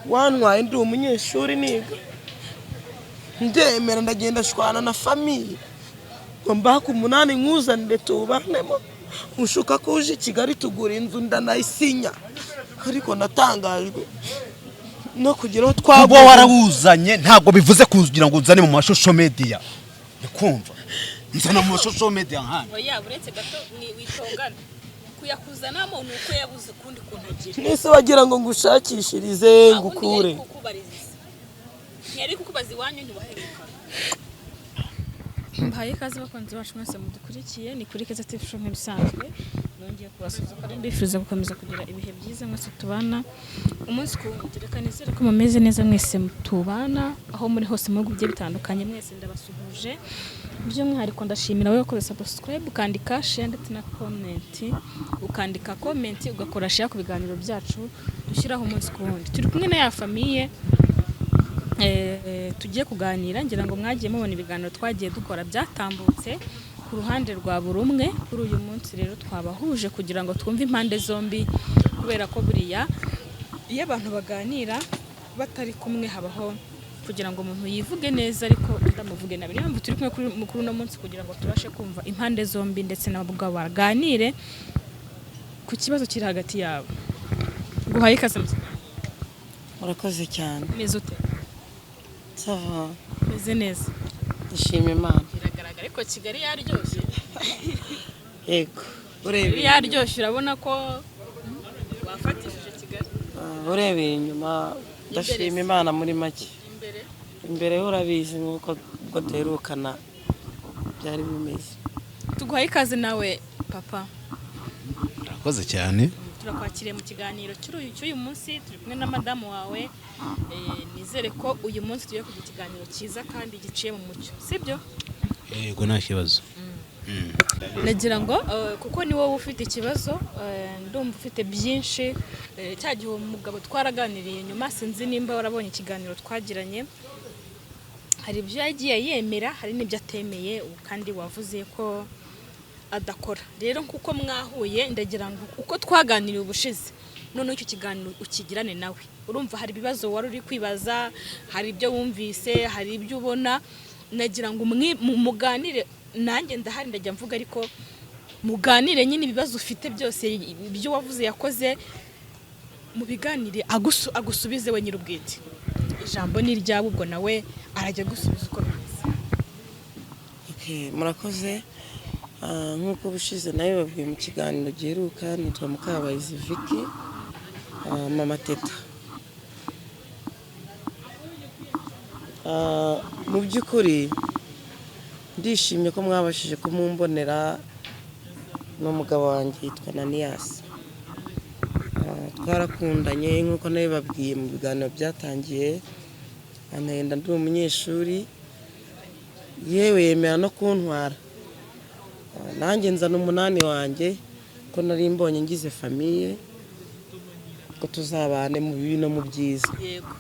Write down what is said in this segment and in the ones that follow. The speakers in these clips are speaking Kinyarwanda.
Wantwaye ndi umunyeshuri niga, ndemera ndagenda shwana na famille ngo mbake umunani nkuzanire tubanemo, ushuka ko uje i Kigali tugura inzu ndanayisinya, ariko natangajwe no kugira aho Kuba twaguye. warawuzanye ntabwo bivuze kugira ngo uzane mu ma social media. Ndikumva nzana mu ma social media nkana. Oya, uretse gato witongana. Kuyakuzanamo ni uko yabuze ukundi kuntu agira. Nese wagira ngo ngushakishirize Nta wundi. Ngukure. Yari kukubariza, ntiyari kukubaza iwanyu, ntiwaherukaga. Mbahaye ikaze bakunzi bacu mwese mudukurikiye, ni kuri Keza TV Show nk'ibisanzwe. Nongeye kubasuhuza kandi mbifuriza gukomeza kugira ibihe byiza mwese tubana umunsi ku wundi. Reka nizere ko mumeze neza mwese tubana aho muri hose mu bihugu bigiye bitandukanye, mwese ndabasuhuje. By'umwihariko ndashimira wowe wakoze subscribe, ukandika share ndetse na comment, ukandika comment, ugakora share ku biganiro byacu dushyiraho umunsi ku wundi. Turi kumwe na ya famille tugiye kuganira. Ngira ngo mwagiye mubona ibiganiro twagiye dukora byatambutse ku ruhande rwa buri umwe. Kuri uyu munsi rero twabahuje kugira ngo twumve impande zombi, kubera ko buriya iyo abantu baganira batari kumwe habaho kugira ngo umuntu yivuge neza ariko ndamuvuge nabi. Niyo mpamvu turi kumwe kuri uno munsi kugira ngo tubashe kumva impande zombi ndetse nabo ubwabo baganire ku kibazo kiri hagati yabo. Guhaye ikaze mu kiganiro. Murakoze cyane. Umeze ute? Ça va. Umeze neza? Ndashima Imana. Biragaragara, ariko Kigali yaryoshye. Yego. Kigali Urebeye yaryoshye, urabona ko wafatishije Kigali. Ah, urebeye inyuma ndashima Imana muri make. Imbere? Imbere ho urabizi nk'uko ubwo duherukana byari bimeze. Tuguhaye ikaze nawe, papa. Murakoze cyane. Turakwakiriye mu kiganiro cy'uyu munsi. Turi kumwe na madamu wawe. Nizere ko uyu munsi tugiye kugira ikiganiro cyiza kandi giciye mu mucyo, sibyo? Yego, nta kibazo. Nagira ngo kuko ni wowe ufite ikibazo, ndumva ufite byinshi. Cya gihe uwo mugabo twaraganiriye nyuma, sinzi nimba warabonye ikiganiro twagiranye, hari ibyo yagiye yemera, hari n'ibyo atemeye, ubu kandi wavuze ko adakora. Rero kuko mwahuye, ndagira ngo uko twaganiriye ubushize, noneho icyo kiganiro ukigirane nawe. Urumva hari ibibazo wari uri kwibaza, hari ibyo wumvise, hari ibyo ubona. Nagira ngo muganire, nanjye ndahari, ndajya mvuga, ariko muganire nyine ibibazo ufite byose, ibyo wavuze yakoze, mubiganire, agusubize we nyir'ubwite. Ijambo ni iryawe, ubwo nawe arajya agusubiza uko bimeze. Okay, murakoze. Nk'uko ubushize nawe babwiye mu kiganiro giheruka, nitwa Mukabayizi Vicky, Mama Teta. Mu by'ukuri ndishimye ko mwabashije kumumbonera n'umugabo wanjye yitwa Naniyasi. Twarakundanye nk'uko nawe babwiye mu biganiro byatangiye, anahenda ndi umunyeshuri, yewe yemera no kuntwara. Nanjye nzana umunani wanjye ko nari mbonye ngize famille ko tuzabane mu bibi no mu byiza. Yego.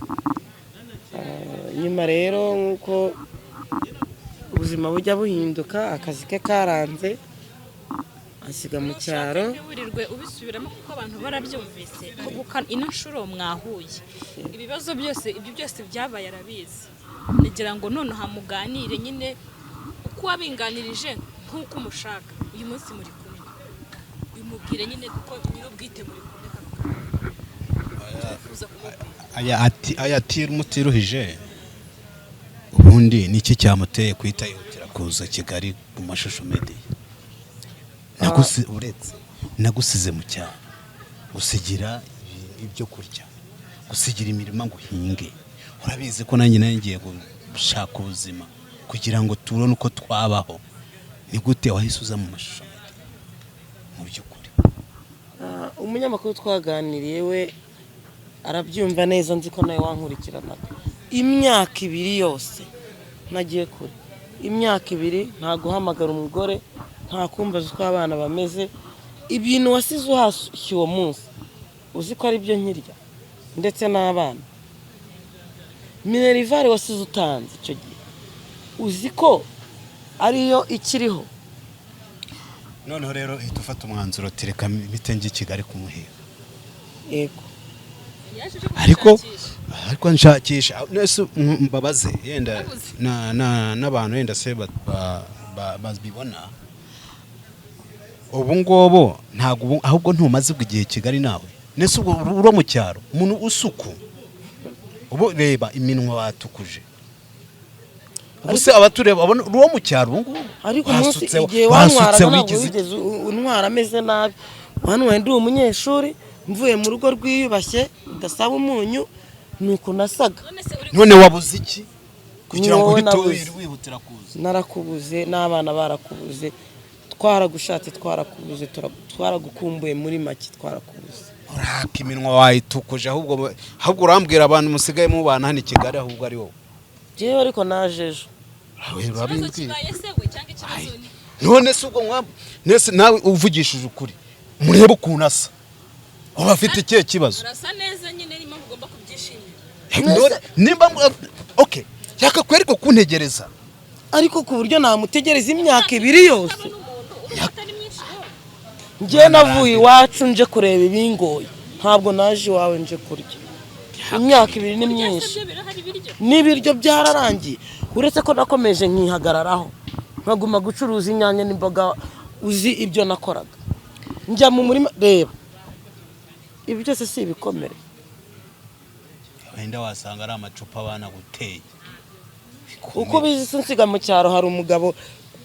Nyuma rero nk'uko ubuzima bujya buhinduka, akazi ke karanze asiga mu cyaro. Ntiwirirwe ubisubiramo kuko abantu barabyumvise. Ahubwo ino nshuro mwahuye, ibibazo byose, ibyo byose byabaye arabizi. Nagira ngo noneho muganire nyine uko wabinganirije nk'uko umushaka. Uyu munsi muri kumwe, bimubwire nyine kuko nyir'ubwite muri kumwe kano kanya. Turifuza kumubwira. Aya ati aya ati mutiruhije. Ubundi ni iki cyamuteye guhita yihutira kuza Kigali mu ma social media? Uretse nagusize mu cyaro, gusigira ibyo kurya, gusigira imirima ngo uhinge, urabizi ko nanjye nari ngiye gushaka ubuzima kugira ngo tubone uko twabaho. Ni gute wahise uza mu ma social media mu by'ukuri? Umunyamakuru twaganiriye we arabyumva neza, nzi ko nawe wankurikiranaga imyaka 2 yose. Ntagiye kure, imyaka 2 nta guhamagara umugore, nta kumbaza uko abana bameze. Ibintu wasize uhashye uwo munsi, uzi ko ari byo nkirya ndetse n'abana. Minerval wasize utanze icyo gihe, uzi ko ariyo ikiriho. Noneho rero uhita ufata umwanzuro, tereka mpite njye i Kigali kumuhiga. Yego. Yaje uje Ariko kumushakisha. Ariko nshakisha nese mbabaze yenda n'abantu yenda se babibona ubu ngubu, ntabwo ahubwo ntumaze ubwo igihe Kigali nawe nese ubwo uro mu cyaro, umuntu usuku ubu reba iminwa batukuje, ubu se abatureba abona uwo mu cyaro ubu ngubu? Ariko umunsi igihe wasutse wantwaraga ntabwo wigize wigeze untwara ameze nabi. Wantwaye ndi umunyeshuri, mvuye mu rugo rwiyubashye rudasaba umunyu, nuko nasaga. None se uri None wabuze iki kugira ngo Wowe uhite nabuze. wihutira kuza? Narakubuze n'abana barakubuze, twaragushatse, twarakubuze, twaragukumbuye, muri make twarakubuze. Uraka iminwa wayitukuje, ahubwo urambwira abantu musigaye mubana hano i Kigali, ahubwo ari wowe. Njyewe ariko naje ejo. Awe, ikibazo urabimbwira. Kibaye se we cyangwa ikibazo ni None se ubwo nese nawe uvugishije ukuri, murebe ukuntu asa, uba afite ikihe kibazo? Urasa neza nyine, niyo mpamvu ugomba kubyishimira. None nimba okay, yakakwereka kuntegereza. Ariko ku buryo namutegereza imyaka 2 yose? Haba n'umuntu urumva atari myinshi wowe. Njyewe navuye iwacu nje kureba ibingoye, ntabwo naje iwawe nje kurya. Imyaka 2 ni Kurya se myinshi. Byo birahari ibiryo. N'ibiryo byararangiye, uretse ko nakomeje nkihagararaho, nkaguma gucuruza inyanya n'imboga. Uzi ibyo nakoraga, njya mu murima. Reba, ibi byose si ibikomere? Wenda wasanga ari amacupa abana guteye. Uko ubizi se nsiga mu cyaro, hari umugabo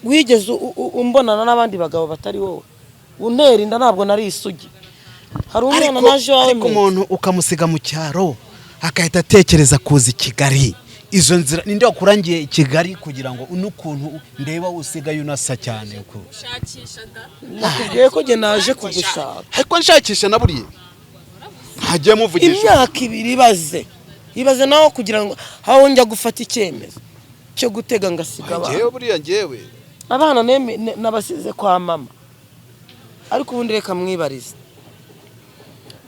wigeze umbonana n'abandi bagabo batari wowe untera inda? Ntabwo nari isugi. Hari umwana Ariko naje iwawe ariko meza. Umuntu ukamusiga mu cyaro agahita atekereza kuza i Kigali, izo nzira ninde wakurangiye i Kigali kugira ngo n'ukuntu ndeba usigaye unasa cyane uku? Gushakisha da. Nakubwiye ko njye naje kugushaka. Ariko nshakisha naburiye ntagiye muvugisha. Imyaka 2, ibaze, ibaze nawe, kugira ngo aho njya gufata icyemezo cyo gutega ngasiga abana. Njyewe buriya njyewe Abana nabasize kwa mama. Ariko ubundi reka mwibarize,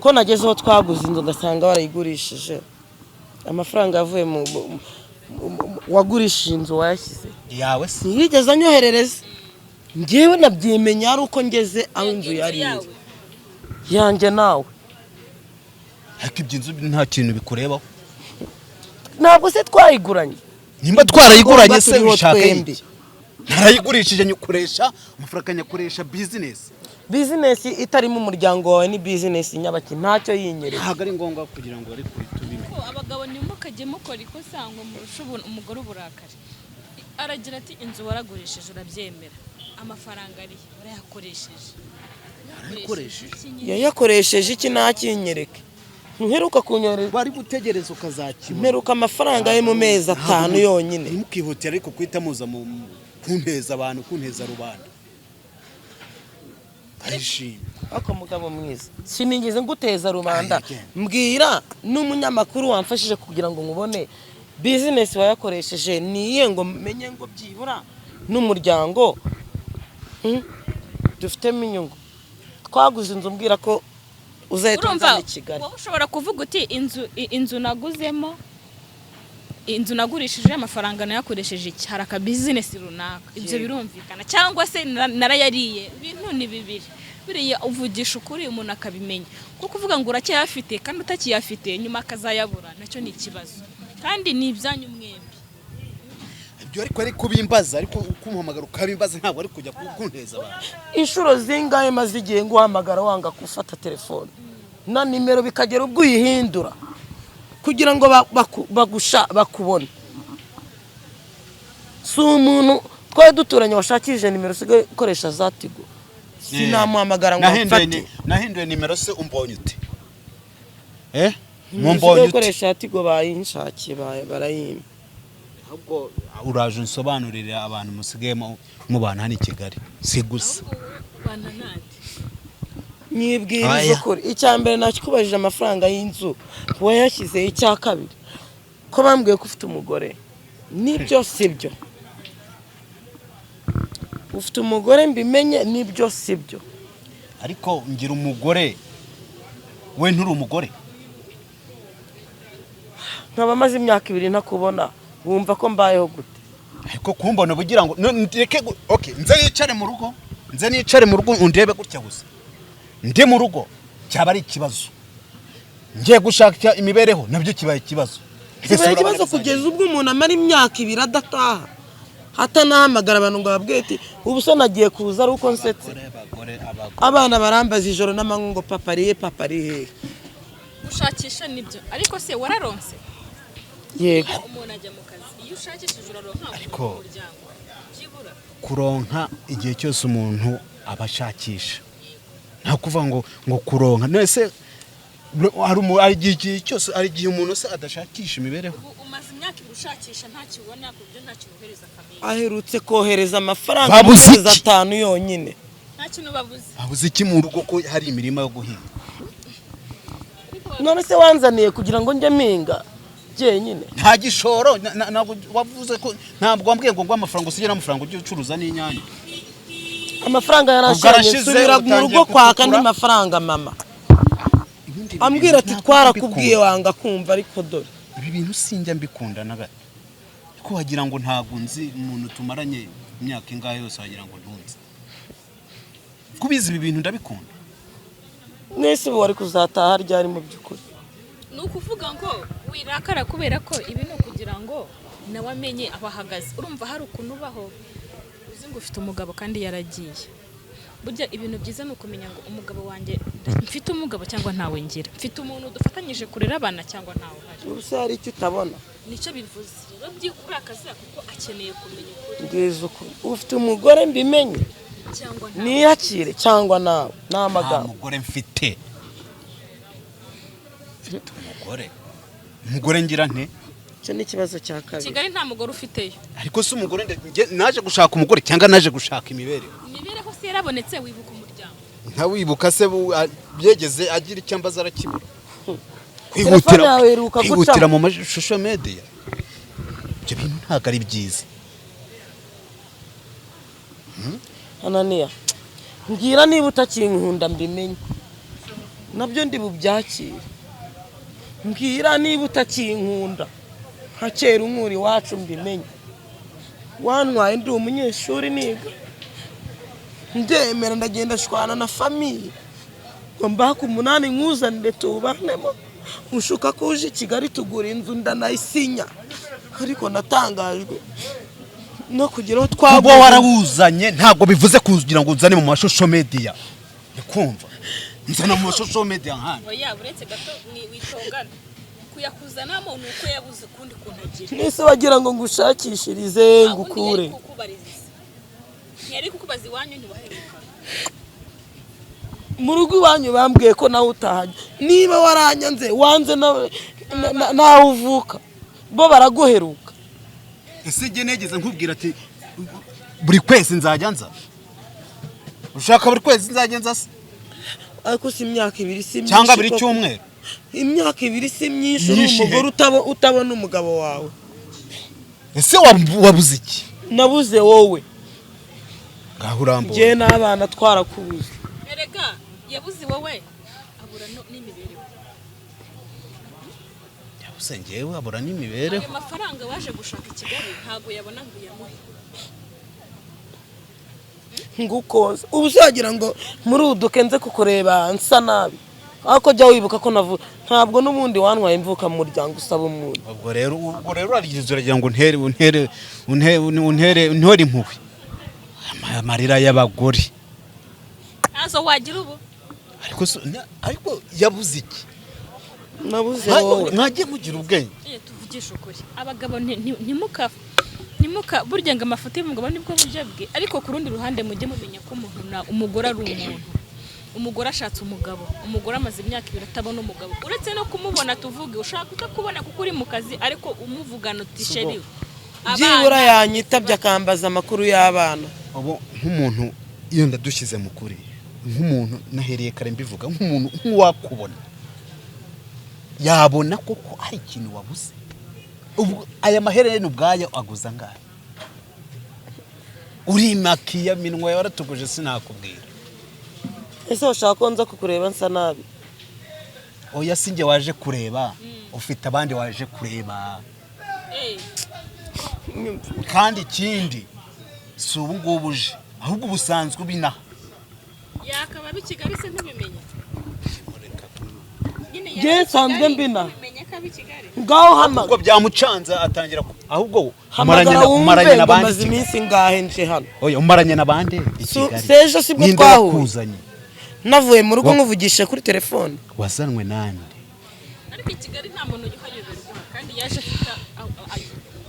ko nagezeho twaguze inzu ngasanga warayigurishije, amafaranga yavuye mu wagurishije inzu wayashyize? Yawe se? Ntiyigeze anyoherereza. Njyewe nabyimenya ari uko ngeze aho inzu yari iri yanjye nawe. Ariko ibyo inzu nta kintu bikurebaho. Ntabwo se twayiguranye? Nimba twarayiguranye se, Turiho bishaka twembi. iki? Narayigurishije nyikoresha amafaranga, nyakoresha bizinesi. Bizinesi itarimo umuryango wawe ni bizinesi nyabaki? Ntacyo yinyereka. Ntabwo ari ngombwa kugira ngo bari kuri tubime. Ko abagabo ntimukajye mukora ikosa ngo murushe umugore uburakari. Aragira ati: "Inzu waragurishije, urabyemera, amafaranga ari warayakoresheje." Yarayakoresheje. Yayakoresheje iki? Ntakinyereke. Ntuheruka kunyohereza. Wari gutegereza ukazakibona. Mperuka amafaranga ye mu mezi 5 yonyine. Ntimukihutire ariko guhita muza mu kunteza abantu, kunteza rubanda. Arishimye. Ariko mugabo mwiza, sinigeze nguteza rubanda. Ay, again. Mbwira n'umunyamakuru wamfashije kugira ngo nkubone, bizinesi wayakoresheje niye, ngo menye ngo byibura n'umuryango dufitemo inyungu. Twaguze inzu, mbwira ko uzahita Urumva, unzana i Kigali. wowe ushobora kuvuga uti: Inzu naguzemo, inzu nagurishije, amafaranga nayakoresheje iki, hari akabizinesi runaka." Ibyo birumvikana. Cyangwa se narayariye. Ibintu ni bibiri. Buriya uvugisha ukuri umuntu akabimenya, kuko kuvuga ngo uracyayafite kandi utakiyafite, nyuma akazayabura, nacyo ni ikibazo, kandi ni ibyanyu mwembi. Ibyo ariko ari kubimbaza, ariko kumpamagara ukabimbaza, ntabwo ari kujya kunteza abantu. Inshuro zingahe maze igihe nguhamagara wanga gufata telefone na nimero, bikagera ubwo uyihindura kugira ngo bagusha bakubone? Si umuntu twari duturanye washakishije nimero usigaye ukoresha za Tigo, sinamuhamagara ngo Nahinduye amfate? Nahinduye nimero se umbonye ute? Eh, Nimero mumbonye usigaye ute? ukoresha ya Tigo bayinshakiye, barayimpa. Ahubwo uraje unsobanurire abantu musigaye mubana hano i Kigali, si gusa. Ubana nande? Nyibwiriza Aya. ukuri. Icya mbere, nakikubajije, amafaranga y'inzu wayashyize? Icya kabiri, ko bambwiye ko ufite umugore, nibyo sibyo? Ufite umugore mbimenye, nibyo sibyo? Ariko ngira umugore, we nturi umugore? Nkaba maze imyaka 2 ntakubona, wumva ko mbayeho gute? Ariko kumbona ubugira ngo ndeke okay, nze yicare mu rugo, nze nicare mu rugo undebe gutya gusa, ndi mu rugo cyaba ari ikibazo, ngiye gushaka imibereho nabyo kibaye ikibazo. Kibaye ikibazo kugeza ubwo umuntu amara imyaka 2 adataha, atanahamagara abantu ngo ababwire ati ubu se nagiye kuza ari uko nsetse. Abana barambaza ijoro n'amanywa ngo papa ari he, papa ari hehe. Gushakisha nibyo, ariko se wararonse? Yego. Umuntu ajya mu kazi, iyo ushakishije uraronka Ariko- umuryango byibura. Kuronka igihe cyose umuntu aba ashakisha, nta kuvuga ngo kuronka nese hari igihe cyose, hari igihe umuntu se adashakisha imibereho. Ubu umaze imyaka 2 ushakisha ntacyo ubona, ku buryo ntacyo wohereza famiye. Aherutse kohereza amafaranga Babuze amezi iki? 5 yonyine. Nta kintu babuze. Babuze iki mu rugo ko hari imirima yo guhinga? None se wanzaniye kugira ngo njye mpinga jyenyine? Nta gishoro, ntabwo wavuze ko, ntabwo wambwiye ngo amafaranga usigira amafaranga ujye ucuruza n'inyanya. Amafaranga yarashanye, Arashize, nsubira mu utangiye rugo kwaka andi gucukura. mafaranga mama Ibindi ambwira ati bintu ntabwo twarakubwiye mbikunda. wanga kumva, ariko dore Ibi bintu sinjya mbikunda na gato, kuko wagira ngo ntabwo nzi umuntu tumaranye imyaka ingahe yose, wagira ngo ntunze kubizi. Ibi bintu ndabikunda. Mwese ubu wari kuzataha ryari mu by'ukuri? Ni ukuvuga ngo wirakara, kubera ko ibi ni ukugira ngo nawe amenye aho ahagaze. Urumva hari ukuntu ubaho uzi ngo ufite umugabo kandi yaragiye. Burya ibintu byiza ni ukumenya ngo umugabo wanjye, mfite umugabo cyangwa ntawe ngira, mfite umuntu dufatanyije kurera abana cyangwa ntawe uhari. Ubu se hari icyo utabona? Nicyo bivuze rero, byikurakaza kuko akeneye kumenya ukuri. Mbwiza ukuri, ufite umugore mbimenye Cyangwa ntawe. niyakire cyangwa nawe ni Nta amagambo. mugore mfite. Mfite umugore? Umugore ngira nte? Icyo ni ikibazo cya kabiri. Kigali nta mugore ufiteyo. Ariko se umugore naje gushaka umugore cyangwa naje gushaka imibereho? Imibereho se yarabonetse, wibuka umuryango? Nkawibuka se byegeze agira icyo ambaza arakibura. Telefone Kwihutira yawe iheruka kwihutira gucamo. mu mashusho media, ibyo bintu ntabwo ari byiza. Ananiya, mbwira niba utakinkunda mbimenye, nabyo ndi bubyakire. Mbwira niba utakinkunda nka kera unkura iwacu mbimenye. Wantwaye ndi umunyeshuri niga, ndemera ndagenda shwana na famiye ngo mbake 8 nkuzanire tubanemo, ushuka ko uje i Kigali tugura inzu ndanayisinya, ariko natangajwe no kugira aho Kuba twagura. warawuzanye ntabwo bivuze kugira ngo uzane mu mashusho media, ndikumva nzana mu mashusho media nkana. Oya, uretse gato witongana, kuyakuzanamo ni uko yabuze ukundi kuntu agira. Nese wagira ngo ngushakishirize ngukure? Ntiyari kukubariza, ntiyari kukubaza iwanyu ntiwaheruka. Mu rugo iwanyu bambwiye ko nawe utahajya. Niba waranyanze, wanze nawe uvuka, bo baraguheruka. Ese njye negeze nkubwira ati buri kwezi nzajya nza? Ushaka buri kwezi nzajya nza se? Ariko si imyaka 2 si myinshi Cyangwa buri koko. cyumweru? Imyaka 2 si myinshi uri Myinshi he? umugore utabona umugabo wawe. Ese wabuze iki? Nabuze wowe. Ngaho urambuye. Njyewe n'abana twarakubuze. Erega yabuze wowe, abura n'imibereho. Yabuze njyewe, abura n'imibereho. Ayo mafaranga waje gushaka i Kigali ntabwo yabona ngo uyamuhe. Ngukoza ubu uzagira ngo muri uduke nze kukureba nsa nabi, ariko jya wibuka ko navu ntabwo n'ubundi wantwaye imvuka mu muryango usaba umuntu. Ubwo rero uragize uragira ngo untere untere untere untere untere impuhwe. Amarira y'abagore. Ntazo wagira ubu. Ariko ariko yabuze iki? Nabuze wowe. Mwagiye mugira ubwenge. Tuvugishe ukuri, abagabo ntimuka ntimuka burya ngo amafoto y'umugabo nibwo buryo bwe, ariko ku rundi ruhande mujye mumenya ko umuntu na umugore ari umuntu. Umugore ashatse umugabo, umugore amaze imyaka 2 atabona umugabo, uretse no kumubona, tuvuge ushaka kutakubona kuko uri mu kazi, ariko umuvugana uti chéri, Byibura yanyitabye akambaza amakuru y'abana. Ubu nk'umuntu iyo ndadushyize mu kuri, nk'umuntu nahereye kare mbivuga, nk'umuntu nk'uwakubona yabona koko hari ikintu wabuze. Ubu aya maherena ubwayo aguza angahe? Urimakiya, minwa yawe waratuguje, sinakubwira. Ese washaka ko nza kukureba nsa nabi? Oya, si njye waje kureba, ufite abandi waje kureba. Kandi ikindi si ubu ngubu uje, ahubwo ubusanzwe ubinaha. Yakaba aba i Kigali se ntubimenye? Nyine Njye yaba i nsanzwe Kigali, mbina. ntubimenye ko aba i Kigali. Ngaho hamagara. Ubwo byamucanze atangira ahubwo Hamagara wumve umaranye ngo n'abandi maze i Kigali. iminsi ngahe nje hano. Oya, umaranye n'abandi i Kigali. Sejo sibwo Ninde twahuye. wakuzanye? Navuye mu rugo nkuvugishe kuri telefone. Wazanwe nande? Ariko i Kigali nta muntu uhayoberwa, kandi yaje afite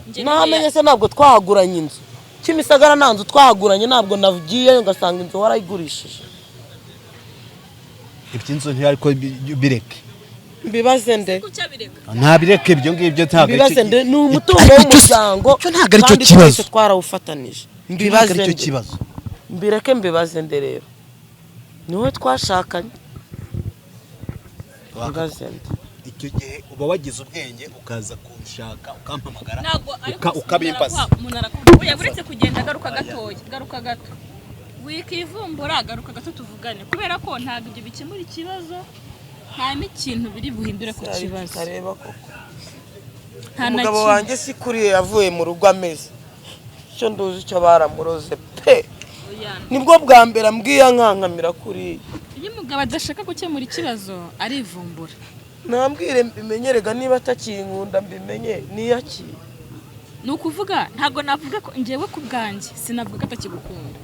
njye. Namenye se ntabwo twahaguranye inzu Kimisagara? Nta nzu twahaguranye, ntabwo nagiyeyo ngasanga inzu warayigurishije. Iby'inzu ntiyariko bireke. Mbibaze nde? Kucyabireka. Ntabireke ibyo ngibyo, ntabwo Mbibaze nde? Ni umutungo Ariko w'umuryango icyo ntabwo aricyo kandi kibazo. twese twarawufatanije. Ntabwo Mbibaze aricyo nde? kibazo. Mbireke, mbibaze nde rero? Ni wowe twashakanye, mbibaze nde? Icyo gihe uba wagize ubwenge ukaza kunshaka, ukampamagara, Ntabwo ariko ukabimbaza. Umuntu arakuha. Oya, uretse kugenda, garuka gatoya, garuka gato, wikivumbura, garuka gato tuvugane, kubera ko ntabwo ibyo bikemura ikibazo, nta n'ikintu biri buhindure ku kibazo. Kareba koko. Nta na Umugabo kimwe. wanjye si kuriye yavuye mu rugo ameze icyo nduzi icyo baramuroze pe. Oya. Nibwo bwa mbere ambwiye ankankamira kuriya. Iyo umugabo adashaka gukemura ikibazo arivumbura. Nambwire mbimenyerega niba atakinkunda, mbimenye niyakire. Ni ukuvuga ntabwo navuga ko njyewe ku bwanjye sinavuga ko atakigukunda.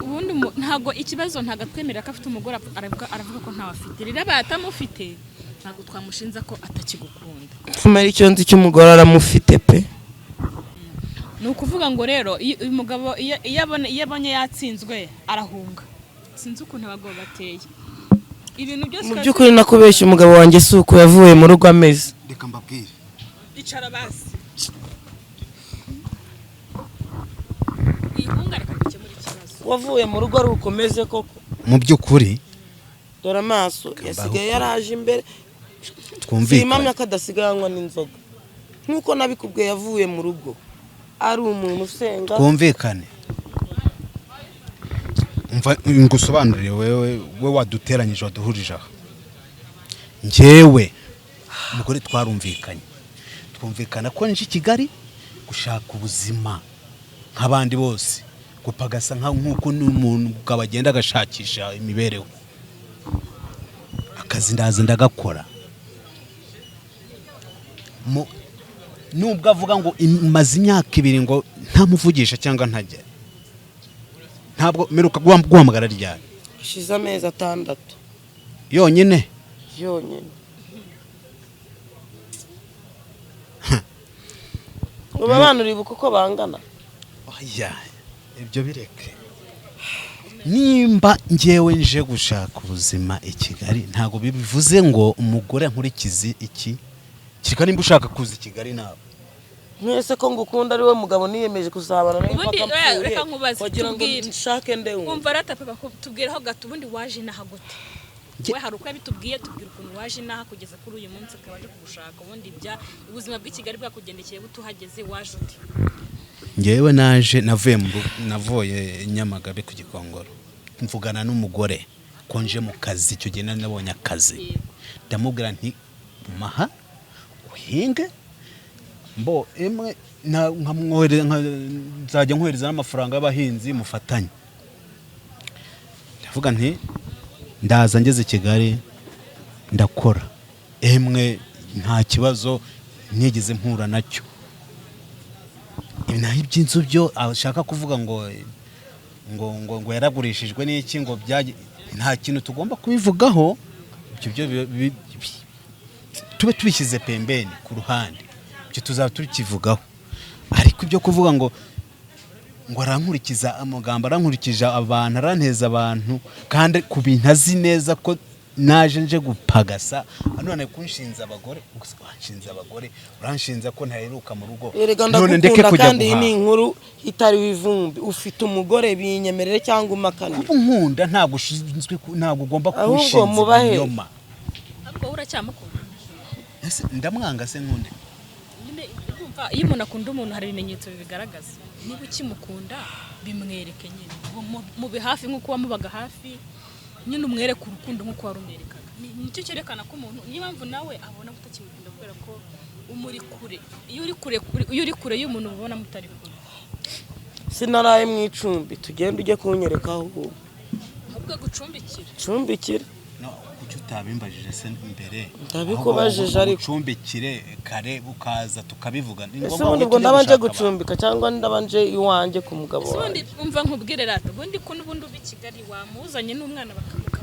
Ubundi ntabwo ikibazo, ntabwo atwemerera ko afite umugore, aravuga ko ntawe afite. Rero abaye atamufite ntabwo twamushinza ko atakigukunda. Tumara icyo nzi cy'umugore aramufite pe. Ni ukuvuga ngo rero iyo uyu mugabo iyo abonye yatsinzwe arahunga. Sinzi ukuntu abagabo bateye ibintu byose. Mu by'ukuri nakubeshya, umugabo wanjye si uko yavuye mu rugo ameze. Reka mbabwire. Icara basi, wihunga, reka dukemure ikibazo. Wavuye mu rugo ari ukomeze koko. Mu by'ukuri Dore amaso yasigaye yaraje imbere. Twumvikane. Simpamya ko adasigaye anywa n'inzoga nk'uko nabikubwiye. Yavuye mu rugo ari umuntu usenga. Twumvikane. Umva ngusobanurire, wewe we waduteranyije, waduhurije aha. Njyewe umugore twarumvikanye, twumvikana ko nje i Kigali gushaka ubuzima nk'abandi bose, gupagasa nk'uko n'umuntu ubwo agenda agashakisha imibereho. Akazi ndaza ndagakora. Nubwo avuga ngo maze imyaka 2 ngo ntamuvugisha cyangwa ntajya, ntabwo mperuka guhamagara ryari? Hashize amezi 6. Yonyine? Yonyine. Ubu abana uribuka uko bangana? Oya, ibyo bireke. Nimba njyewe nje gushaka ubuzima i Kigali, ntabwo bivuze ngo umugore nkurikize iki kereka nimba ushaka kuza i Kigali nawe. Mwese ko ngukunda, ari we mugabo niyemeje kuzabana nawe Ubundi, mpaka oya, mpfuye, reka nkubaze, wagira ngo tubwire. nshake nde wundi? Wumva rata papa, tubwiraho gato, ubundi waje inaha gute? Nge- We hari uko yabitubwiye, tubwira ukuntu waje inaha kugeza kuri uyu munsi akaba aje kugushaka. Ubundi ibya ubuzima bw'i Kigali bwakugendekeye bute? Uhageze waje ute? Njyewe naje navuye mu rugo, navuye Nyamagabe ku Gikongoro, mvugana n'umugore ko nje mu kazi. Icyo gihe nari nabonye akazi, ndamubwira nti maha uhinge mbo imwe nzajya nkohereza n'amafaranga y'abahinzi mufatanye. Ndavuga nti ndaza ngeze i Kigali ndakora, emwe nta kibazo nigeze mpura nacyo. Ibi naho iby'inzu byo ashaka kuvuga ngo yaragurishijwe n'iki ngo nta kintu tugomba kubivugaho. Ibyo byo tube tubishyize pembeni ku ruhande, ibyo tuzaba tukivugaho. Ariko ibyo kuvuga ngo arankurikiza amagambo, arankurikije abantu, aranteza abantu, kandi ku bintu azi neza ko naje nje gupagasa, none kunshinza abagore gusa, wanshinze abagore, uranshinza ko ntaheruka mu rugo. Erega None ndeke ndagukunda kujya kandi iyi ni guhaha. inkuru itariho ivumbi. Ufite umugore, binyemerere cyangwa umakanire. Kuba unkunda ntabwo ushinzwe ntabwo ugomba Ahubwo kunshinza mubahe. ibinyoma. Ahubwo wowe uracyamukunda? Ese ndamwanga se nkunde? Nyine urumva, iyo umuntu akunda umuntu hari ibimenyetso bibigaragaza. Niba ukimukunda bimwereke nyine. Mube hafi nk'uko wamubaga hafi nyine, umwereke urukundo nk'uko warumwerekaga. Nicyo cyerekana ko umuntu, niyo mpamvu nawe abona ko utakimukunda, kubera ko umuri kure. Iyo uri kure y'umuntu uba ubona mutari kure. Sinaraye mu icumbi, tugende ujye kunyereka aho uba. Ahubwo gucumbikira. Cumbikire. No, Kuki utabimbajije se mbere? Ndabikubajije Ahubwo ariko. ucumbikire kare ukaza tukabivuga. Ni Ese ngombwa ubundi ngo ubwo tujye ndabanje gushaka abantu. gucumbika cyangwa ndabanje iwanjye ku mugabo Ese ubundi wanjye? umva nkubwire rata, ubundi ko n'ubundi uba i Kigali wamuzanye n'umwana bakamuka.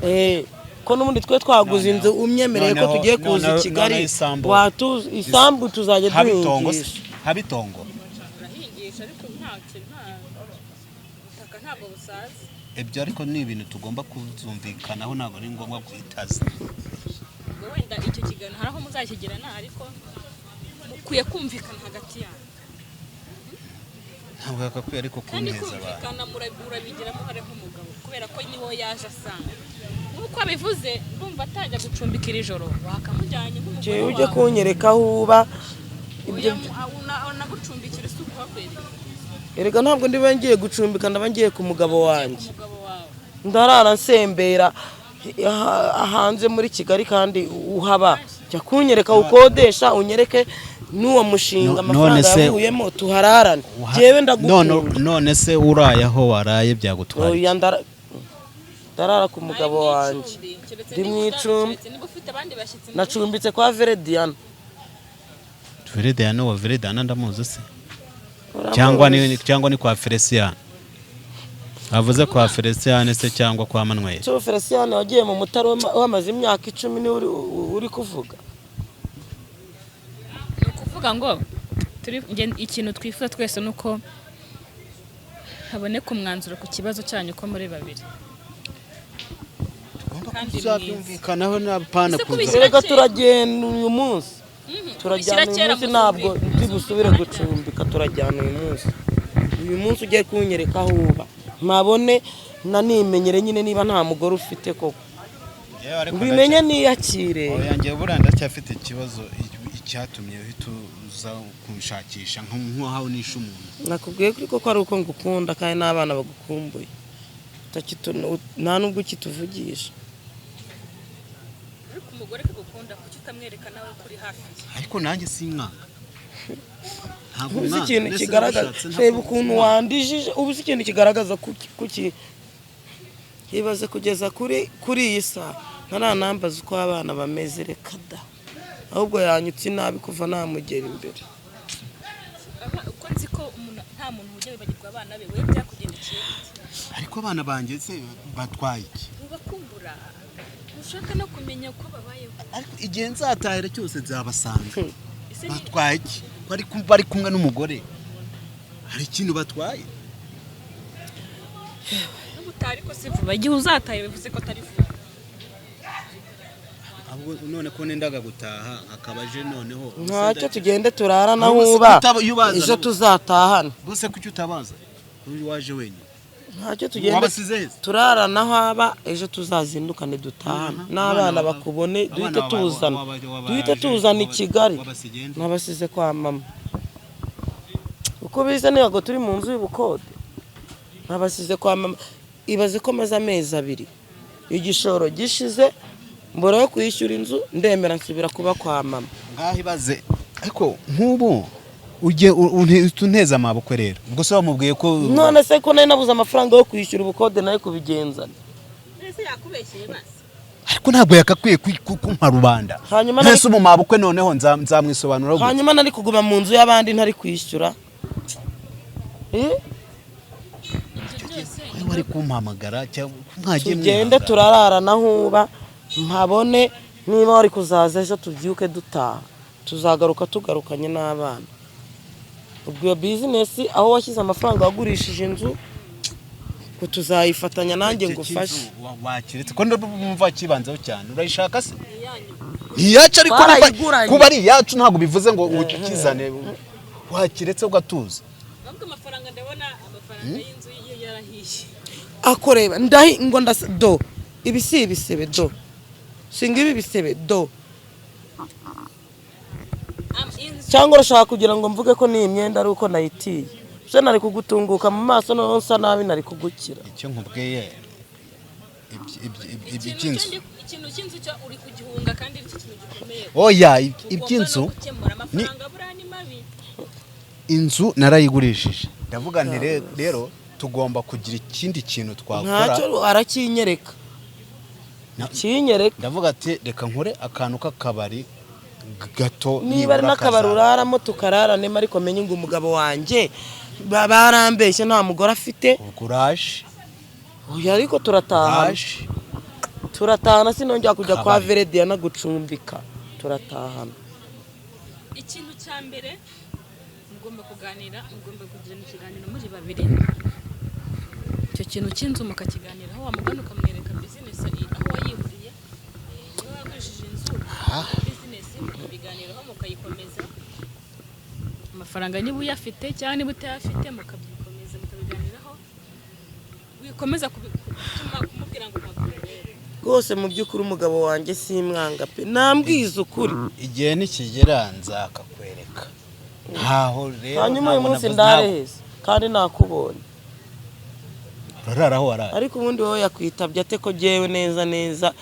Ko n'ubundi twe twaguze inzu, umyemereye ko tugiye kuza i Kigali. Noneho isambu. Watuza isambu tuzajya Haba itongo se? duhingisha. Haba itongo. Urahingisha ariko nta kintu, nta butaka, ntabwo busaza. Ibyo ariko ni ibintu tugomba kuzumvikanaho, ntabwo ari ngombwa guhitaza. Ubwo wenda icyo kiganiro hari aho muzakigirana, ariko mukwiye kumvikana hagati yanyu. Ntabwo yagakwiye ariko Kandi kunteza abantu. kumvikana urabigiramo uruhare nk'umugabo, kubera ko niwo yaje asanga. Nk'uko abivuze, ndumva atajya gucumbikira ijoro, wakamujyanye nk'umugore Jewe ujye wawe. kunyereka aho uba ibyo. Oya, unagucumbikira isi ukuhakwereka. Erega ntabwo ndiba ngiye gucumbika, ndaba ngiye ku mugabo wanjye. Umugabo wawe. Ndarara nsembera hanze muri Kigali kandi uhaba. Jya kunyereka ukodesha, unyereke n'uwo mushinga, None amafaranga yavuyemo, tuhararane. Jewe ndagukunda. None se uraye aho waraye byagutwara iki? Oya, ndarara ku mugabo Ari mu wanjye. icumbi, keretse Ndi mu niba icumbi. keretse niba ufite abandi bashyitsi mu rugo. Nacumbitse kwa Verediana. Veredana wa Veredana ndamuzi se? Cyangwa ni kwa Felician? Avuze kwa Felician se cyangwa kwa Manuel? Cyo Felician wagiye mu Mutara wamaze imyaka 10 niwe uri kuvuga. Ni ukuvuga ngo turi ikintu twifuza twese ni uko haboneka umwanzuro ku kibazo cyanyu ko muri babiri kandi mwiza. Tuzabyumvikanaho na pana Ese kuza. kubishyira Erega kera. turagenda uyu munsi. Turajyana Kubishyira uyu kera munsi, ntabwo muzumvikana. ndi busubire gucumbika. Turajyana uyu munsi, uyu munsi ugiye kunyereka aho uba, mpabone nanimenyere nyine niba nta mugore ufite koko, mbimenye niyakire. Oya, njye buriya ndacyafite ikibazo icyatumye uhita uza kunshakisha nk'aho nishe umuntu. Nakubwiye kuri koko ari uko ngukunda kandi n'abana bagukumbuye. Nta nubwo ukituvugisha. Ariko umugore kagukunda, kuki utamwereka nawe ko uri hafi ye? Ariko nanjye sinkanga, ntabwo Ubu si mwanga. ikintu Mbese kigaragaza narashatse, ntabwo reba ukuntu wandijije. Ubu si ikintu kigaragaza kuki ibaze kugeza kuri iyi saha ntaranambaza uko abana bameze. Reka da, ahubwo yanyutse inabi kuva namugera imbere. Uko nzi ko umuntu, nta muntu ujya wibagirwa abana be, we byakugendekeye bite? Ariko abana banjye se batwaye iki? Ubakumbura, ushaka no kumenya uko babayeho. Ariko igihe nzatahira cyose nzabasanga. Ese ni Batwaye iki? Bari kumwe n'umugore, hari ikintu batwaye? N'ubutaha ariko si vuba, igihe uzataha bivuze ko atari vuba. Ahubwo none ko nendaga gutaha akaba aje noneho. Ntacyo, tugende turarana Ahubwo se aho uba, iyo ubaza ejo tuzatahana. Bose kuki utabaza? Uyu waje wenyine. Ntacyo, tugende Wabasize he? turarana aho aba, ejo tuzazindukane dutahane n'abana bakubone. Abana Duhite tuzana duhite tuzana i Kigali. Wabasigiye nde? Nabasize kwa mama. Uko biza ntabwo turi mu nzu y'ubukode, nabasize kwa mama. Ibaze ko maze amezi 2 igishoro gishize, mbura yo kwishyura inzu, ndemera nsubira kuba kwa mama. Ngaho ibaze, ariko nk'ubu ujye unteze amaboko rero, ubwo se wamubwiye ko? None se ko nari nabuze amafaranga yo kwishyura ubukode, nayo kubigenzana? Ese yakubeshyeye basi? Ariko ntabwo yakakwiye kumpa rubanda. Hanyuma Ntese umu mabukwe noneho nzamwisobanura gute? Hanyuma nari kuguma mu nzu y'abandi ntari kwishyura? Ibyo byose. Wowe wari kumpamagara cyangwa mwagiye Tugende mwihangana. turararana aho uba, mpabone niba wari kuzaza ejo tubyuke dutaha, tuzagaruka tugarukanye n'abana. Ubwo iyo business aho washyize amafaranga wagurishije inzu, ngo tuzayifatanya nanjye Icyo ngufashe. cy'inzu wakiretse ko ndumva kibanzaho cyane, urayishaka se? Iyanyu. Iyacu ariko Twarayiguranye. kuba ari iyacu ntabwo bivuze ngo ukizane, wakiretse ugatuza. Ahubwo amafaranga, ndabona amafaranga y'inzu ye yarahiye. Akoreba ndahi ngo ndasa do, ibi si ibisebe do, singa ibi bisebe do. Inzu. Cyangwa urashaka kugira ngo mvuge ko n'iyi myenda ari uko nayitiye? Se nari kugutunguka mu maso noneho nsa nabi, nari kugukira? Icyo nkubwiye Ikintu iby'inzu. Ikintu cy'inzu cyo uri kugihunga kandi ari cyo kintu gikomeye. Oya, Ugomba iby'inzu no gukemura. Amafaranga buriya ni mabi. Inzu narayigurishije, ndavuga nti rero tugomba kugira ikindi kintu twakora. Ntacyo, arakinyereka. Kinyereka. Ndavuga ati reka nkore akantu k'akabari gato. Niba ari nibura n'akabari kazaba. uraramo tukararanemo, ariko menye ngo umugabo wanjye barambeshye, nta mugore afite. Ubwo uraje. Oya, ariko turatahana. Uraje. Turatahana, sinongera kujya kwa Kabari. Verediana gucumbika, turatahana. Ikintu cya mbere mugomba kuganira, mugomba kugirana ikiganiro muri babiri, icyo kintu cy'inzu mukakiganiraho, wamugana ukamwereka bizinesi aho wayiguriye, niba wagurishije inzu bizinesi mukabiganiraho, mukayikomeza, amafaranga niba uyafite cyangwa niba utayafite mukabyikomeza, mukabiganiraho, wikomeza gutuma kumubwira ngo ntabwo ubireba. Rwose mu by'ukuri umugabo wanjye simwanga pe, nambwiza ukuri. Igihe nikigera nzakakwereka, ntaho rero. Hanyuma uyu Ntabwo munsi navuze- ndareheza kandi nakubonye. Urarara aho waraye. Ariko ubundi wowe yakwitabye ate ko jyewe neza neza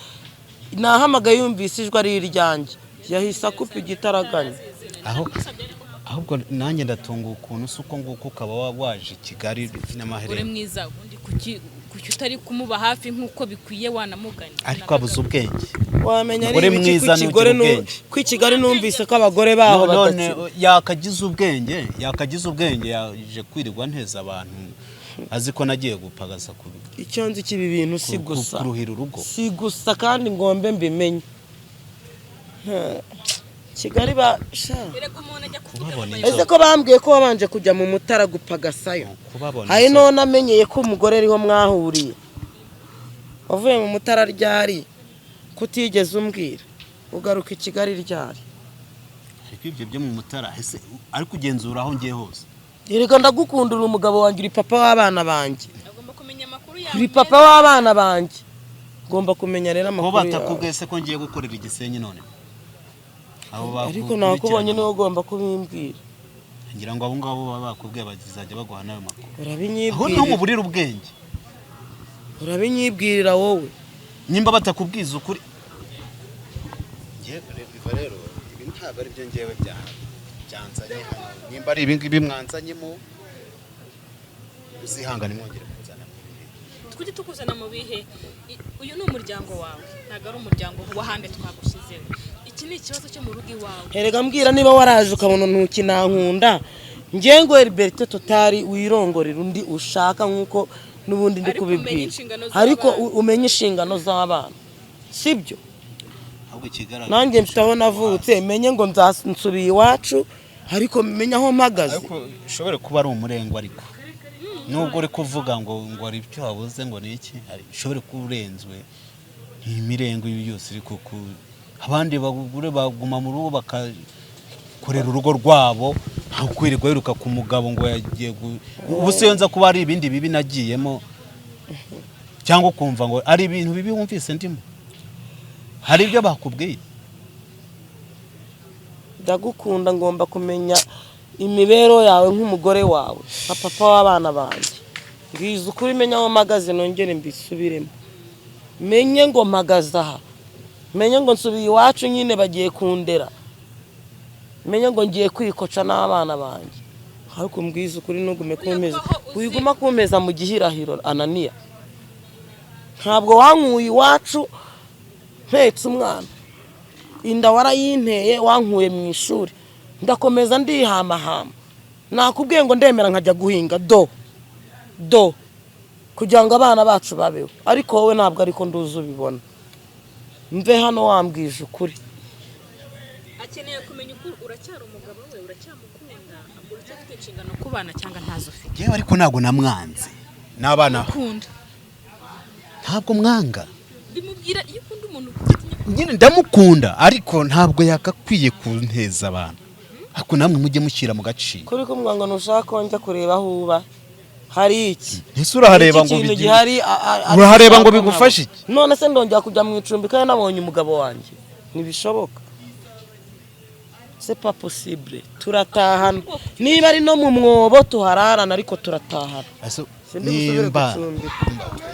nahamagaye, yumvise ijwi ari iryanjye yahise akupa igitaraganya? Aho ahubwo nanjye ndatunga ukuntu si uko nguko ukaba waje i Kigali Uri n'amaherena. mwiza, ubundi kuki utari kumuba hafi nk'uko bikwiye, wanamuganye? Ariko abuze ubwenge. Wamenya ari Umugore ibiki mwiza ku kigore n'ugira ubwenge. ku i Kigali numvise ko abagore baho None badakina. yakagize ubwenge yaje kwirirwa nteza abantu azi ko nagiye gupagasa ku Icyo nzi cy'ibi bintu si gusa kuruhira urugo. Si gusa kandi ngombe mbimenye. Kigali ba sha. Erega umuntu ajya kuvuga Kubabona ngo Ese ko bambwiye ko wabanje kujya mu Mutara gupagasayo? Kubabona Hari inzobe. none amenyeye ko umugore ariho mwahuriye, wavuye mu Mutara ryari kutigeze umbwira, ugaruka i Kigali ryari? Ariko ibyo byo mu Mutara ese ari kugenzura aho ngiye hose? Erega ndagukunda, uri umugabo wanjye, uri papa w'abana banjye. Agomba kumenya amakuru yawe. Uri papa w'abana banjye, ngomba kumenya rero Ko amakuru yawe. batakubwiye se ko ngiye gukorera igisenyi none? Abo Ariko nakubonye, niwe ugomba kubimbwira. Ngira ngo abo ngabo baba bakubwiye bazajya baguha n'ayo makuru. Aho niho Urabinyibwirira. muburira ubwenge. Urabinyibwirira wowe. Nimba batakubwiza ukuri. Biva rero ibi ntabwo ari byo ngewe byanzanye hano. Nimba ari ibi ngibi mwanzanyemo, uzihangane mwongere kunzana mu bihe. Tujye tukuzana mu bihe. Uyu ni umuryango wawe, ntabwo ari umuryango w'ahandi twagushyizeho. Iki ni ikibazo cyo mu rugo iwawe. Erega mbwira niba waraje ukabona ntukinankunda, ngewe ngo Liberté totale, wirongorera undi ushaka nk'uko n'ubundi ndi Ariko umenye kubibwira. inshingano z'abana. Ariko umenye inshingano z'abana, sibyo? Ahubwo ikigaragara Nanjye mfite aho navutse, menye ngo nsubiye iwacu, ariko menye aho mpagaze. Ariko ushobore kuba ari umurengwa, ariko nubwo uri kuvuga ngo hari icyo wabuze ngo ni iki, ushobore kuba urenzwe nk'imirengo ibi byose iri ku abandi bagore baguma mu rugo bakakorera urugo rwabo, nta kwirirwa wiruka ku mugabo ngo yagiye ubu se nza kuba ari ibindi bibi nagiyemo, cyangwa ukumva ngo ari ibintu bibi wumvise ndimo, hari ibyo bakubwiye. Ndagukunda, ngomba kumenya imibereho yawe nk'umugore wawe, nka papa w'abana banjye. Mbwiza ukuri, menye aho mpagaze, nongere mbisubiremo, menye ngo mpagaze aha, menye ngo nsubiye iwacu nyine bagiye kundera, menye ngo ngiye kwikoca n'abana banjye. Ariko mbwiza ukuri, ntugume kumpeza, Kubaho uzi- wiguma kumpeza mu gihirahiro. Ananiya, ntabwo wankuye iwacu mpetse umwana, inda warayinteye, wankuye mu ishuri ndakomeza ndihamahama. Nakubwiye ngo ndemera nkajya guhinga do do kugira ngo abana bacu babeho, ariko wowe ntabwo ariko nduzi ubibona. Mve hano wambwije ukuri. Akeneye kumenya uko uracyari umugabo we, uracyamukunda, uracyafite inshingano ku bana cyangwa ntazo ufite. Yewe, ariko ntabwo namwanze n'abana. Ukunda. Ntabwo mwanga. Bimubwira iyo ukunda umuntu ufite. Nyine ndamukunda, ariko ntabwo yagakwiye kunteza abantu, ariko namwe mujye mushyira mu gaciro. Kuri kumwe ngo ntushaka ko njya kureba aho uba, hari iki? Ese urahareba Iki ngo kintu bigire gihari Urahareba ngo bigufashe iki? None se ndongera kujya mu icumbi kandi nabonye umugabo wanjye? Ntibishoboka, c'est pas possible. Turatahana, niba ari no mu mwobo tuhararana, ariko turatahana. Ese Sindi busubire nimba gucumbika.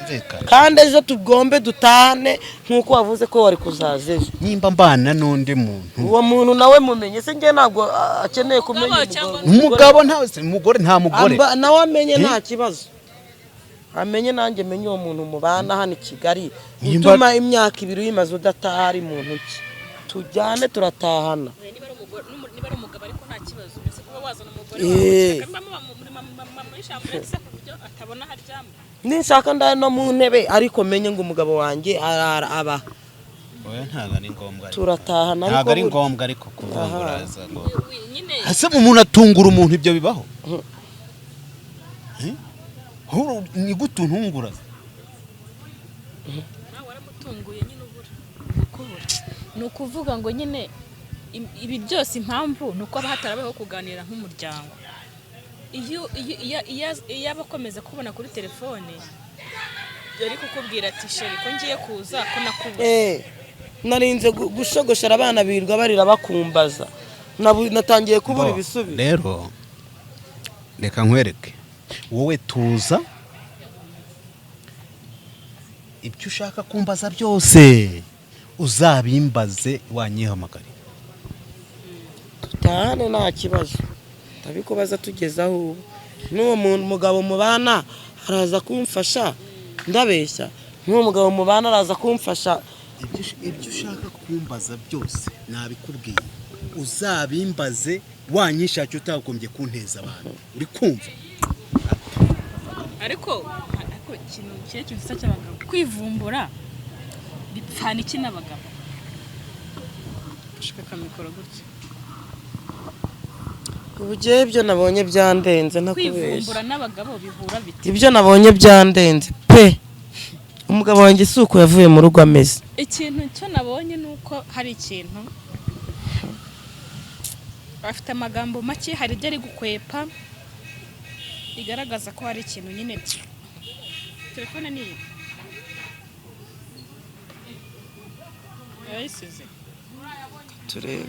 Twumvikane. Kandi ejo tugombe dutahane nk'uko wavuze ko wari kuzaza ejo. Nimba mbana n'undi muntu, Uwo muntu nawe mumenye se? Njye ntabwo akeneye kumenya Umugabo cyangwa umugabo. Umugabo nta umugore, nta mugore. Nawe amenye, nta kibazo. Amenye nanjye menye uwo muntu mubana hano i Kigali Nimba- utuma imyaka 2 uyimaze udataha ari mu ntoki. Tujyane turatahana. Niba ari umugore, niba ari umugabo ariko nta kibazo, mbese kuba wazana umugore Eh. wawe niba muba muri chambre se ku buryo atabona aho aryama. Ninshaka ndare no mu ntebe, ariko menye ngo umugabo wanjye arara aba. Oya, ntabwo ari ngombwa ariko. Turatahana. Ntabwo ari ariko ngombwa, ariko kuvuga ngo uraza ngo Nyine ese umuntu atungura umuntu, ibyo bibaho? Eh? Ni gute untungura? Nawe waramutunguye nyine, ubura kubura. Ni ukuvuga ngo nyine ibi byose impamvu ni uko haba hatarabayeho kuganira nk'umuryango. Iyo aba akomeza kubona kuri telefone, yari kukubwira ati: "Chéri, ko ngiye kuza, ko nakubuze." Narinze gushogoshera abana birirwa barira bakumbaza. Natangiye kubura Bo, ibisubizo. Rero reka nkwereke, wowe tuza, ibyo ushaka kumbaza byose uzabimbaze wanyihamagare. Tutahane, nta kibazo, ndabikubaza tugeze aho ubu. N'uwo muntu mugabo mubana araza kumfasha? Ndabeshya? N'uwo mugabo mubana araza kumfasha? Ibyo ushaka kumbaza byose nabikubwiye, uzabimbaze wanyishakira, utagombye kunteza abantu, uri kumva? Ariko ikintu kiba kintu gisa cy'abagabo kwivumbura bipfana iki n'abagabo? Ushaka akamikoro gutya. Ubu ibyo nabonye byandenze, ntakubeshya. Kwivumbura n'abagabo bihura bite? Ibyo nabonye byandenze pe. Umugabo wanjye si uko yavuye mu rugo ameze. Ikintu cyo nabonye ni uko hari ikintu afite amagambo make, hari ibyo ari gukwepa bigaragaza ko hari ikintu nyine. Telefone ni iyi, yarayisize. Turebe.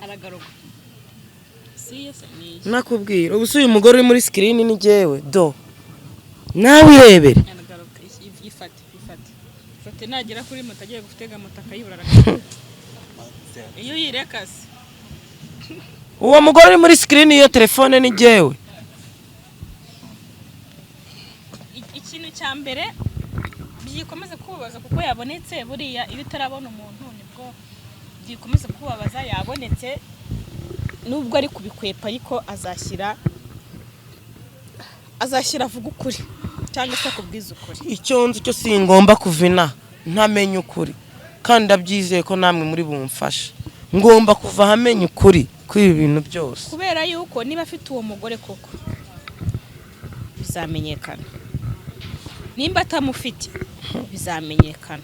Aragaruka, si iye se? Ni iye. Nakubwira, ubu si uyu mugore uri muri screen ni jyewe? Do nawe irebere. Aragaruka. Ifate, ifate, ifate. Nagera kuri moto agiye gutega moto akayibura, aragaruka. Iyo uyireka se? Uwo mugore uri muri screen y'iyo telefone ni jyewe. Ikintu cya mbere byikomeza kubabaza kuko yabonetse. Buriya iyo utarabona umuntu nibwo byikomeza kubabaza. Yabonetse, nubwo ari kubikwepa, ariko azashyira avuga ukuri cyangwa se akubwiza ukuri. Icyo nzi cyo, singomba kuva inaha ntamenye ukuri, kandi ndabyizeye ko namwe muri bumfashe. Ngomba kuva ahamenya ukuri kw'ibi bintu byose. Kubera yuko niba afite uwo mugore koko bizamenyekana, nimba atamufite bizamenyekana.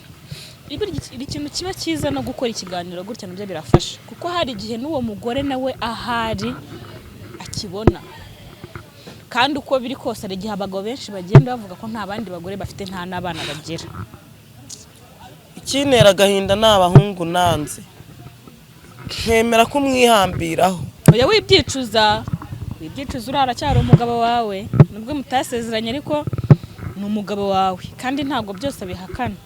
Burya ikintu kiba cyiza no gukora ikiganiro gutya nabyo birafasha, kuko hari igihe n'uwo mugore nawe ahari akibona. Kandi uko biri kose, hari igihe abagabo benshi bagenda bavuga ko nta bandi bagore bafite, nta n'abana bagira. Ikintera agahinda ni abahungu nanze nkemera kumwihambiraho. Oya, wibyicuza, wibyicuza, uriya aracyari umugabo wawe nubwo mutasezeranye, ariko ni umugabo wawe kandi ntabwo byose abihakana.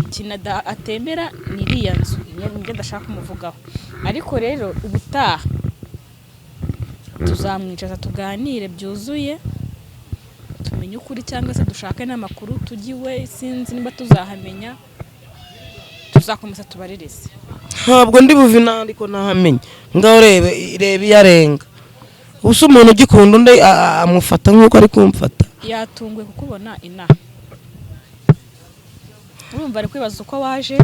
Ikintu atemera ni iriya nzu, nibyo adashaka kumuvugaho. Ariko rero ubutaha tuzamwicaza tuganire byuzuye, tumenye ukuri, cyangwa se dushake n'amakuru tujye iwe. Sinzi niba tuzahamenya, tuzakomeza tubaririze. Ntabwo ndi buve inaha ariko ntahamenye. Ngaho rebe, reba iyo arenga. Ubu se umuntu ugikunda undi amufata nk'uko ari kumfata? Yatunguwe kukubona inaha. Urumva ari kwibaza uko waje,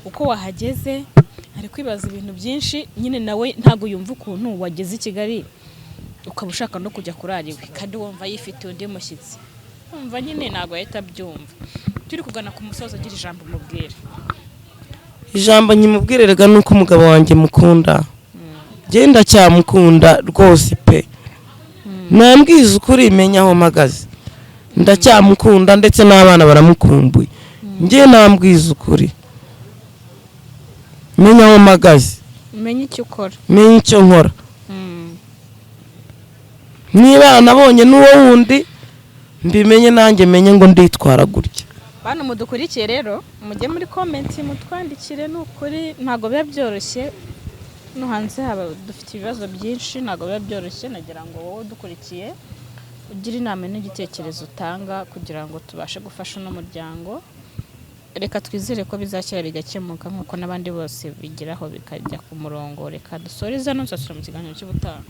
uko wahageze, ari kwibaza ibintu byinshi nyine. Nawe ntabwo yumva ukuntu wageze i Kigali ukaba ushaka no kujya kurara iwe kandi wumva yifitiye undi mushyitsi. Wumva nyine ntabwo yahita abyumva. Turi kugana ku musozo, agira ijambo umubwira. Ijambo nkimubwire rega ni uko umugabo wanjye mukunda, genda cyamukunda rwose pe. Nambwiza ukuri, menya aho mpagaze. Ndacyamukunda, ndetse n'abana baramukumbuye. Njye nambwiza ukuri, menya aho mpagaze. Umenye icyo ukora. Menya icyo nkora. Niba nabonye n'uwo wundi, mbimenye nanjye, menye ngo nditwara gutya. Bantu mudukurikiye rero, mujye muri comment mutwandikire. Ni ukuri ntabwo biba byoroshye, no hanze haba dufite ibibazo byinshi, ntabwo biba byoroshye. Nagira ngo wowe udukurikiye Ugira inama n'igitekerezo utanga kugira ngo tubashe gufasha uno muryango. Reka twizere ko bizakira bigakemuka nk'uko n'abandi bose bigeraho bikajya ku murongo. Reka dusoreze hano, tuzasubira mu kiganiro cy'ubutaha.